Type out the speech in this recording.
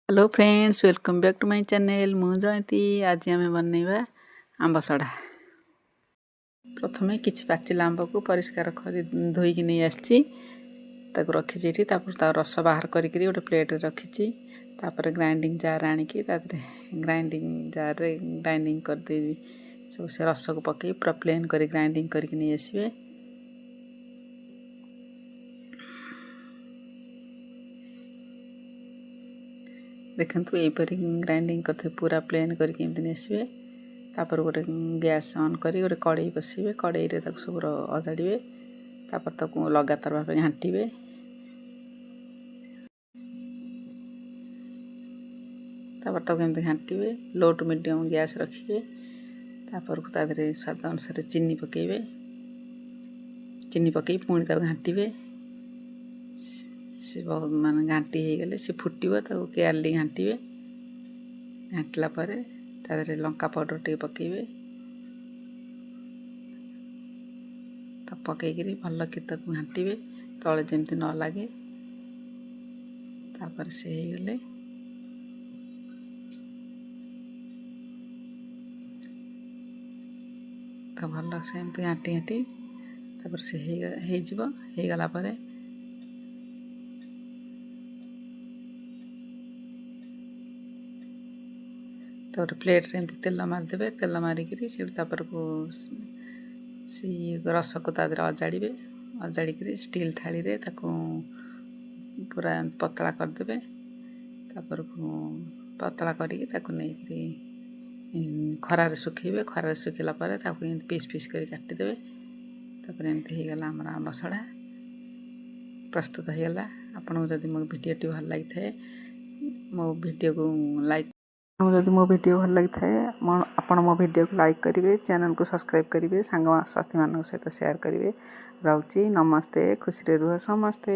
Hello friends, welcome back to my channel. ମୁଁ ଜୟନ୍ତୀ। ଆଜି ଆମେ ବନେଇବା ଆମ୍ବ ସଢ଼ା। ପ୍ରଥମେ କିଛି ପାଚିଲା ଆମ୍ବକୁ ପରିଷ୍କାର କରି ଧୋଇକି ନେଇ ଆସିଛି, ତାକୁ ରଖିଛି ଏଠି। ତାପରେ ତା ରସ ବାହାର କରିକିରି ଗୋଟେ ପ୍ଲେଟ୍ରେ ରଖିଛି। ତାପରେ ଗ୍ରାଇଣ୍ଡିଙ୍ଗ ଜାର୍ ଆଣିକି ତା ଦେହରେ ଗ୍ରାଇଣ୍ଡିଙ୍ଗ ଜାର୍ରେ ଗ୍ରାଇଣ୍ଡିଙ୍ଗ କରିଦେବି। ସବୁ ସେ ରସକୁ ପକାଇ ପୁରା ପ୍ଲେନ୍ କରି ଗ୍ରାଇଣ୍ଡିଙ୍ଗ କରିକି ନେଇ ଆସିବେ। ଦେଖନ୍ତୁ, ଏଇପରି ଗ୍ରାଇଣ୍ଡିଙ୍ଗ କରିଥିବେ, ପୁରା ପ୍ଲେନ୍ କରିକି ଏମିତି ନେଇ ଆସିବେ। ତାପରେ ଗୋଟେ ଗ୍ୟାସ୍ ଅନ୍ କରି ଗୋଟେ କଡ଼େଇ ବସେଇବେ। କଡ଼େଇରେ ତାକୁ ସବୁ ଅଜାଡ଼ିବେ। ତାପରେ ତାକୁ ଲଗାତାର ଭାବେ ଘାଣ୍ଟିବେ। ତାପରେ ତାକୁ ଏମିତି ଘାଣ୍ଟିବେ, ଲୋ ଟୁ ମିଡ଼ିୟମ୍ ଗ୍ୟାସ୍ ରଖିବେ। ତାପରକୁ ତା ଦେହରେ ସ୍ୱାଦ ଅନୁସାରେ ଚିନି ପକାଇବେ। ଚିନି ପକାଇ ପୁଣି ତାକୁ ଘାଣ୍ଟିବେ। ସେ ବହୁତ ମାନେ ଘାଣ୍ଟି ହେଇଗଲେ ସେ ଫୁଟିବ, ତାକୁ କେୟାରଲି ଘାଣ୍ଟିବେ। ଘାଣ୍ଟିଲା ପରେ ତା ଦେହରେ ଲଙ୍କା ପାଉଡ଼ର ଟିକେ ପକାଇବେ। ତ ପକାଇକିରି ଭଲକି ତାକୁ ଘାଣ୍ଟିବେ, ତଳେ ଯେମିତି ନ ଲାଗେ। ତାପରେ ସେ ହେଇଗଲେ ତ ଭଲ ସେମିତି ଘାଣ୍ଟି ଘାଣ୍ଟି ତାପରେ ସେ ହେଇଯିବ। ହେଇଗଲା ପରେ ତ ଗୋଟେ ପ୍ଲେଟ୍ରେ ଏମିତି ତେଲ ମାରିଦେବେ। ତେଲ ମାରିକିରି ସେଠୁ ତାପରକୁ ସେଇ ରସକୁ ତା ଦେହରେ ଅଜାଡ଼ିବେ। ଅଜାଡ଼ିକିରି ଷ୍ଟିଲ୍ ଥାଳିରେ ତାକୁ ପୁରା ପତଳା କରିଦେବେ। ତାପରକୁ ପତଳା କରିକି ତାକୁ ନେଇକିରି ଖରାରେ ଶୁଖେଇବେ। ଖରାରେ ଶୁଖିଲା ପରେ ତାକୁ ଏମିତି ପିସ୍ ପିସ୍ କରି କାଟିଦେବେ। ତାପରେ ଏମିତି ହେଇଗଲା ଆମର ଆମ୍ବ ସଢ଼ା ପ୍ରସ୍ତୁତ ହେଇଗଲା। ଆପଣଙ୍କୁ ଯଦି ମୋ ଭିଡ଼ିଓଟି ଭଲ ଲାଗିଥାଏ, ମୋ ଭିଡ଼ିଓକୁ ଲାଇକ୍, ଆପଣଙ୍କୁ ଯଦି ମୋ ଭିଡ଼ିଓ ଭଲ ଲାଗିଥାଏ, ଆପଣ ମୋ ଭିଡ଼ିଓକୁ ଲାଇକ୍ କରିବେ, ଚ୍ୟାନେଲକୁ ସବସ୍କ୍ରାଇବ୍ କରିବେ, ସାଙ୍ଗସାଥିମାନଙ୍କ ସହିତ ସେୟାର କରିବେ। ରହୁଛି, ନମସ୍ତେ। ଖୁସିରେ ରୁହ ସମସ୍ତେ।